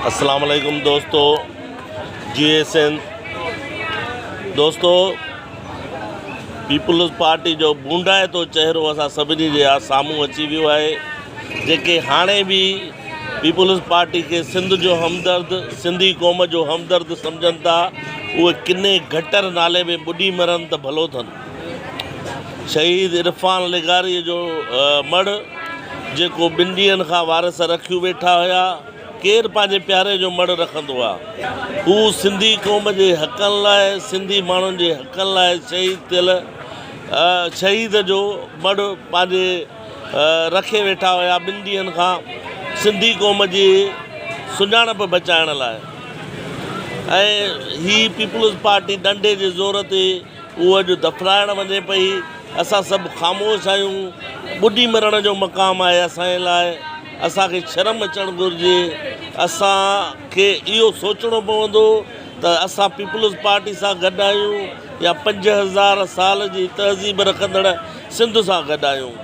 اسلام عليڪم دوستو جي ايس اين دوستو پيپلز پارٽي جو بونڊائتو چهرو اسان سڀني جي سامهون اچي ويو آهي جيڪي هاڻي به پيپلز پارٽي کي سنڌ جو همدرد سنڌي قوم جو همدرد سمجهن ٿا اهي ڪني گٽر نالي ۾ ٻڏي مرن ته ڀلو اٿن شهيد عرفان لغاري جو مڙهه جيڪو ٻن ڏينهن کان وارث رکيون ويٺا هيا، ڪير پنهنجي پياري جو مڙهه رکندو آ؟ هو سنڌي قوم جي حقن لاء سنڌي ماڻهن جي حقن لاء شهيد ٿيل شهيد جو مڙهه پنهنجي رکي ويٺا هيا ٻن ڏينهن کان سنڌي قوم جي سڃاڻپ بچائڻ لاء ۽ هي پيپلز پارٽي ڏنڊي جي زور تي هوء اڄ دفنائڻ وڃي پئي. اسان سڀ خاموش آهيون. ٻڏي مرڻ جو مقام آهي اسان جي لاء. اسان کي شرم اچڻ گهرجي. اسان کي اهو سوچڻو پوندو ته اسان پيپلز پارٽي سان گڏ آهيون يا 5000 سال جي تهذيب رکندڙ سنڌ سان گڏ آهيون.